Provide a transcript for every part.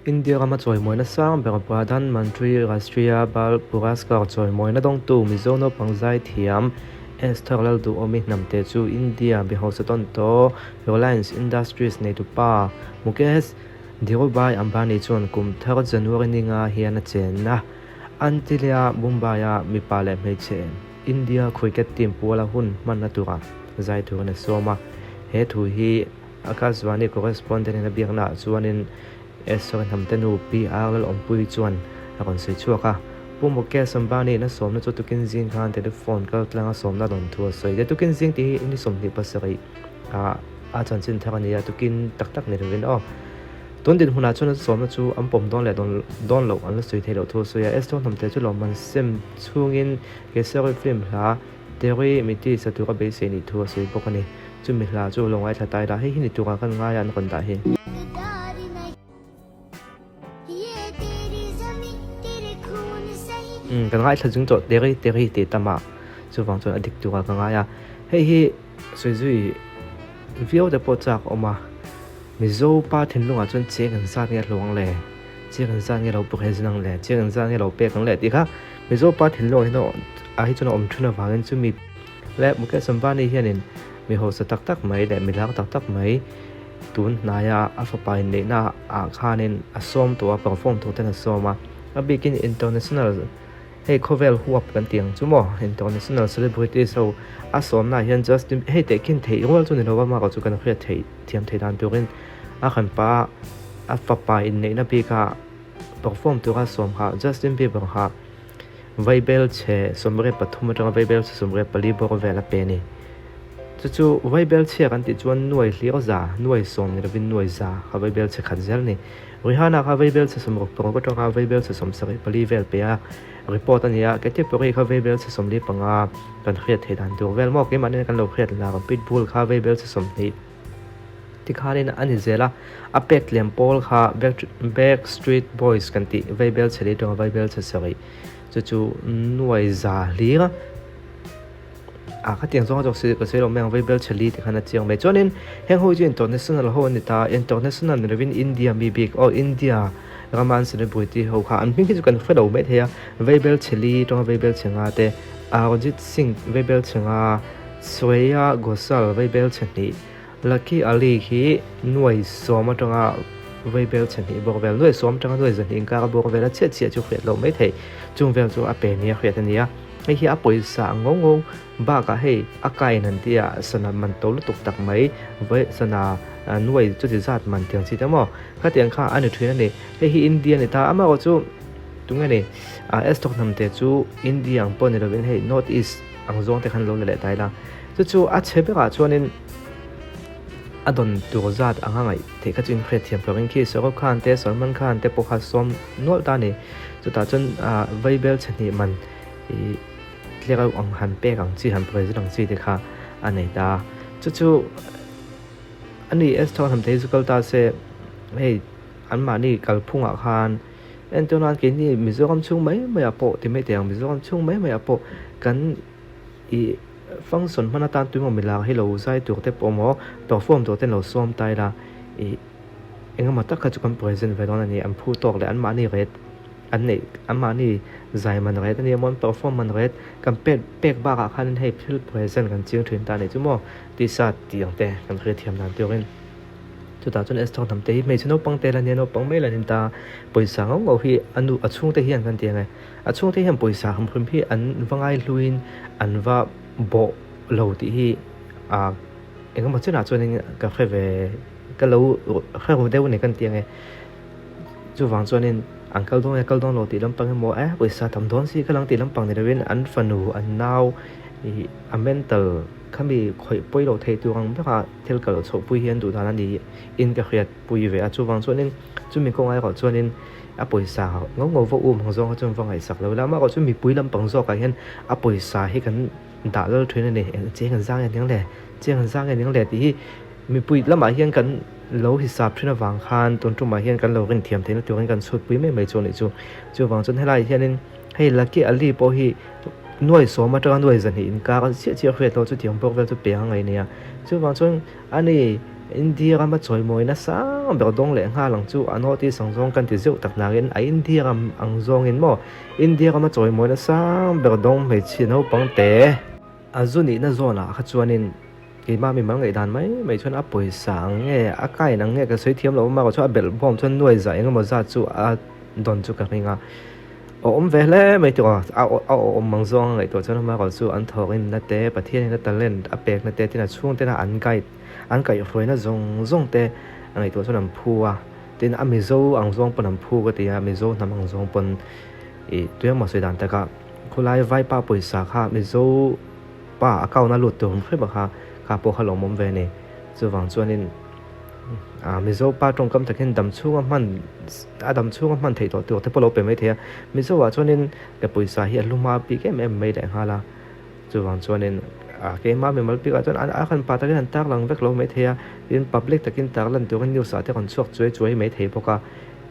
India rama chawimawina sang ber Pradhan Mantri Rashtriya Bal Puraskar chawimawina dawngtu Mizo naupang zaithiam Esther Lalduhawmi hnamte chu India mihausa tawn tawh Reliance Industries neitupa Mukesh Dhirubhai Ambani chuan kum thar January ninga hian a chenna Antilia, Mumbai-a mipa leh hmeichhe India cricket team puala hun hmanna tura zai turin a sawm a. He thu hi Akashvani correspondent in a biaknaah chuanin Esther hnamte nu Pi R Lalawmpuii chuan a rawn sawi chhuak a. Pu Mukesh Ambani in a sawmna chu tukin zing khan telephone kaltlanga sawmna rawn thu a sawi. Tukin zing tih hi ni 27 ah a chanchin thar a ni a, tukin tak tak ni lovin aw. Tun dinhmunah chuan a sawmna chu an pawm dawn leh dawn loh an la sawi theih loh thu a sawi a. Esther hnamte chu lawmman sem chhungin Kesari film hla Teri Miti sa tura beisei nih thu a sawi bawk a ni. Chumi hla chu lo ngaithla ta ila, hei hi ni turah kan ngai a an rawn dah hi. Umm kan ngaithla zung tawh Teri Teri tih tam a, chuvang chuan a dik turah ka ngai a. Hei hi sawi zui viau te pawh chak a awm a, Mizo pa thinlungah chuan cheng an zat nge a hluang le, cheng an zat nge lo president ang le, cheng an zat nge lo pek ang le tih kha Mizo pa thinlungah hian a hi chuan a awm thin avangin chumi leh Mukesh Ambani hianin mi hausa tak tak mai leh mi lar tak tak mai tun hnaia a fapa inneihna ah khanin a sawm tawh a, perform tur ten a sawm a, a bikin international Hei khawvel huap kan tih ang chu maw? International celebrities ho a sawmna ah hian Justin hei tehkhin theih rual chu ni lo va mah chu kan hriat theih thiam theih dan turin a kan pa a fapa inneihna bika perform tura sawm kha Justin Bieber kha Vaibel chhe 83 atanga Vaibel chhe 84 bawr vel a pe a ni. Chu chu Vaibel chhia kan tih chuan nuai hlir za, nuai sawm ni lovin nuai za kha Vaibel chhe khat zel a ni. Rihanna kha Vaibel chhe 66 atanga Vaibel chhe 74 vel pe a report a ni a, Katy Perry kha Vaibel chhe 45 kan hriat theih dan tur vel maw keimahni kan lo hriat lar Pitbull kha Vaibel chhe 20 tikhanin a ni zel a, a pek tlem pawl kha Backstreet Boys kan tih Vaibel chhe li atanga Vaibel chhe 7 chu chu nuai za hlir a. A khatiang zawng a zawk si ka sawi lo mai ang Vaibel chhe li ti khan a chiang mai. Chuanin heng ho hi chu international ho an ni ta, international ni lovin India mi bik aw India rama an celebrity ho kha an hming hi chu kan hre lo mai thei a, Vaibel chhe li tawng a Vaibel chhe nga te, Arijit Singh Vaibel chhe nga, Shreya Ghoshal Vaibel chhe hnih, Lucky Ali hi nuai sawm atanga Vaibel chhe hnih bawk vel, nuai sawm atanga nuai zahnih inkar a bawk vel a chhiat chhiah chu hriat loh mai thei, chung vel chu a pe nia hriat a ni a. Hei hi a pawisa ang ngau ngau bakah hei a kain an tia sana man to lutuk tak mai vawi sana nuai chuti zat man tiang chi te maw khatiang kha a ni thin a ni. Hei hi India a ni ta amaherawh chu tunge ni Estok hnam te chu India ang pawh ni lovin hei North East ang zawng te khan lo la leh ta ila chu chu a chhe berah chuanin a dawn tur zat anga ngaih theih kha chu inhriat thiam turin khi Shahrukh Khan te Salman Khan te pawh kha sawm nual ta a ni. Chutah chuan Vaibel chhe hnih man ih tlereuh ang han pek ang chi han present ang chi te kha a nei ta a. Chu chu a ni Esther hnam te hi chu kal ta se hei anmahni kalphungah khan entir nan keini Mizoram chhung mai mai ah pawh ti mai teh ang Mizoram chhung mai mai ah pawh kan ih function hman atan tuimaw milar hi lo zai tur te pawh maw perform tur ten lo sawm ta ila ih engemaw tak kha chu kan present ve dawn a ni an phu tawk leh anmahni ret an neih anmahni zai man ret a nia maw an perform man ret kan pek pek bakah khanin hei thil present kan chiang thin ta a nih chu maw tisa tih ang te kan hriatthiam dan turin chutah chuan Esther hnam te hi hmeichhe naupang te la nia naupang mai la ni ta pawisa ngau ngau hi a nu a chhungte hian kan ti ang e a chhungte hian pawisa hrim hrim hi an va ngaihluin an va bawh lo tih hi ah engemaw chenah chuanin ka hre ve ka lo hre ru deuh a ni kan ti ang e. Chuvang chuanin an kal dawn nge kal dawn lo tih lampang emaw eh pawisa tam dawn si kha lang tih lampang ni lovin an fanu an nau ih a mental khami khawih pawi lo thei tur ang bera thil kal chhoh pui hi an duh dan a ni in ka hriat pui ve a. Chuvang chuanin chumi kawngah erawh chuanin a pawisa ngau ngau va um ang zawng kha chuan va ngaihsak lo ila amaherawhchu mipui lampang zawkah hian a pawisa hi kan dah lal thin a ni. Cheng an zang em ning le cheng an zang em ning le tih hi mipui lamah hian kan lo hisap thin avang khan tun tumah hian kan lo rin thiam theihna turin kan chhut pui mai mai chu a nih chu. Chuvang chuan helaiah hianin hei Lucky Ali pawh hi nuai sawm atanga nuai zahnih inkar a chiah chiah hriat loh chutiang bawk vel chu peng a ngaih nia. Chuvang chuan ani India rama chawimawina sang ber dawng leh nghal ang chu a North-East ang zawng kan ti zeuh tak nakin a India ram ang zawngin maw India rama chawimawina sang ber dawng hmeichhia naupang te a zu nihna zawnah kha chuanin keimah mimal ngaihdan mai mai chuan a pawisa ang nge a kain ang nge ka sawi thiam lo a mahrawh chu a belh bawm chuan nuai zah eng emaw zat chu a dawn chu ka ring a a awm ve hle mai tawh a a awm ang zawng a ngaihtuah chuan amaherawh chu an thawhrimna te Pathianin a talent a pekna te tin a chhungtena an guide An kaihhruaina zawng zawng te a ngaihtuah chuan an phu a, tin a Mizo ang zawng pawn an phu ka ti a, Mizo hnam ang zawng pawn ih tuiemaw sawi dan taka khulai vaipa pawisa kha Mizo pa account a lut tur hrim a kha kha pawh kha lawmawm ve a ni. Chuvang chuanin ah Mizo pa tawngkam takin dam chhunga hman a dam chhunga hman theih tawh tur te pawh lo pe mai thei a, Mizo ah chuanin ka pawisa hi a hlu hma bik em em mai lehnghal a. Chuvang chuanin keimah mimal bikah chuan a kan pa takin an tarlang vek lo maithei a, tin public takin tarlan turin news ah te rawn chhuak chuai chuai maithei bawk a,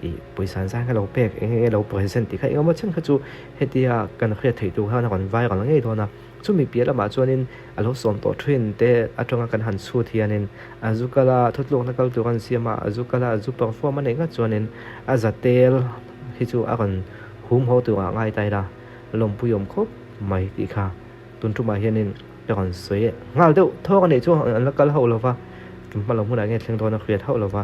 ih pawisa an zai kha lo pek eng enge lo present tih kha engemaw chen kha chu hetia kan hriat theih tur khan a rawn viral ngei dawn a, chumi piah lamah chuanin a lo sawm tawh thin te atanga kan han chhut hianin a zu kal a thutlukna kal tur an siam a, a zu kal a a zu perform a neih ngat chuanin a za tel hi chu a rawn hum haw turah ngai ta ila lawmpui awm khawp mai tih kha tun tumah hianin ka rawn sawi nghal deuh thawk a nih chu an la kal hauh lova tum hma lo hmunah nge thleng dawn a hriat hauh lova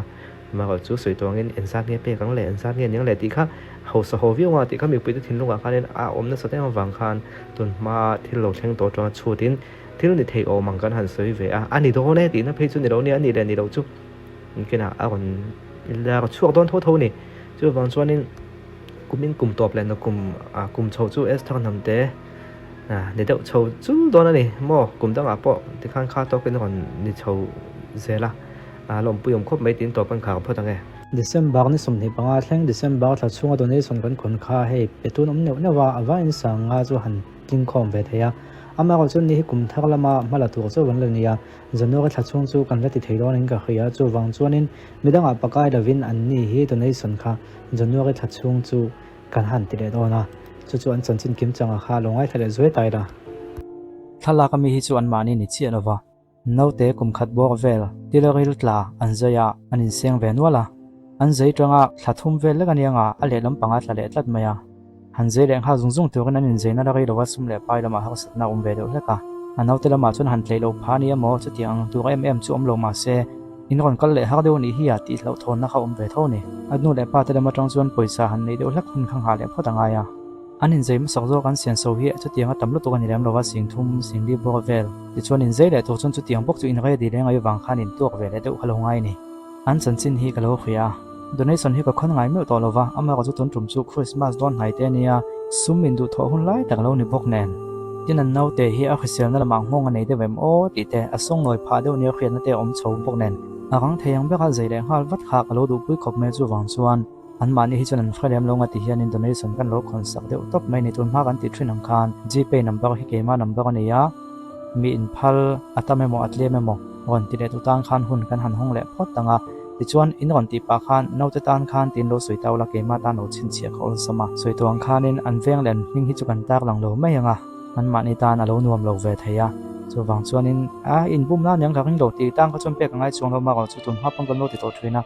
amaherawh chu sawi tawngin engzat nge pek ang le engzat nge ning le tih kha hausa haw viau ang tih kha mipuite thinlungah khanin a awm nasa em avang khan tun hma thil lo thleng tawh atanga chhutin thil ni thei awm ang kan han sawi ve a a ni dawn e tihna phei chu ni lo nia a nih leh ni loh chu inkinah a rawn lar chhuak dawn tho tho a ni chuvang chuanin. Kumin kum tawp leh nakum ah kum chho chu Esther hnam te ni deuh chho chul dawn a ni maw? Kum dangah pawh tikhan kha tawkin a rawn ni chho zel a, a lawmpui awm khawp mai tiin tawp kan khar phawt ang e. December ni 25 thleng December thla chhunga donation kan khawn kha hei pe tun awm neuh neuh a, a vaiin sanga chu han tling khawm ve thei a. Amaherawhchu chu ni hi kum thar lama hma la tur chauh an la ni a, January thla chhung chu kan la ti thei dawnin ka hria, chuvang chuanin midangah pakai lovin an ni hi donation kha January thla chhung chu kan han ti leh dawn a, chu chu an chanchin kim changa kha lo ngaithla leh zuai tai la. Thlalak ami hi chu anmahni ni chiah lova, naute kum khat bawr vel tilaril tla an zai a, an inseng ve nual a. An zai tanga thla thum vel lek anianga a lehlam panga tla leh tlat mai a. Han zai leh nghal zung zung turin an inzaina la rei lova sum leh pai lamah harsatna a awm ve deuh hlek a. A naute lamah chuan han tleih loh phah a ni emaw chutiang ang tur em em chu awm lo mah se, in rawn kal leh har deuh anih hi a tih hlauhthawnna kha awm ve tho a ni. A nu leh pa te lam atang chuan pawisa han neih deuh hlek hun kha nghah leh phawt a ngai a. An inzai hmasak zawk an sian so hi chutiang a tam lutuk a ni lem lova sing thum, sing li bawr vel. Tichuan inzai leh tur chuan chutiang bawk chu in ready leng ai vang khan intuak ve leh deuh kha lo ngai a ni. An chanchin hi ka lo hria a. Donation hi ka khawn ngai meuh tawh lova, amaherawh chu tun tum chu Christmas dawn hnai te ania, sum in duh thawh hun lai tak lo ni bawk nen. Tin an naute hi a hriselna lamah nghawng a nei deuh em aw tih te, a sawngnawi phah deuh nia hriatna te a awm chho bawk nen. A rang thei ang bera zei leh nghal vat kha ka lo duhpui khawp mai chuvang chuan anmahni hi chuan an hre lem lo nga ti hianin donation kan lo khawn sak deuh tawp mai ni tun hma kan tih thin ang khan Gpay number hi keimah number a nei a, mi inphal a tam emaw a tlem emaw rawn ti leh tu tan khan hun kan han hawng leh phawt ang a, tichuan in rawn tih pah khan naute tan khan tiin lo sawi tau la keimah tan lo chhinchhiah kha awlsam a, sawi tu ang khanin an veng leh an hming hi chu kan tar lang lo mai ang a, anmahni tan a lo nuam lo ve thei a, chuvang chuanin a inbum la aniang ka ring lo tih tan kha chuan pek a ngai chuang lo marawh chu tun hma pawn kan lo ti tawh thin a.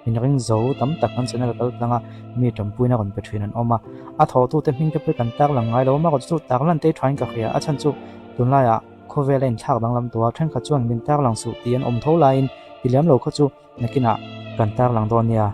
Min ring zo tam tak kan channel kal tlang a, mi tanpuina rawn pe thin an awm a. A thawhtute hming te pawh kan tarlang ngai lo a, marawh chu tarlan te thain ka hria a chhan chu tunlaiah khawvel a inthlak danglam tawh a, thenkhat chuan min tarlang suh tih an awm tho laiin ti lem lo kha chu nakinah kan tarlang dawn nia.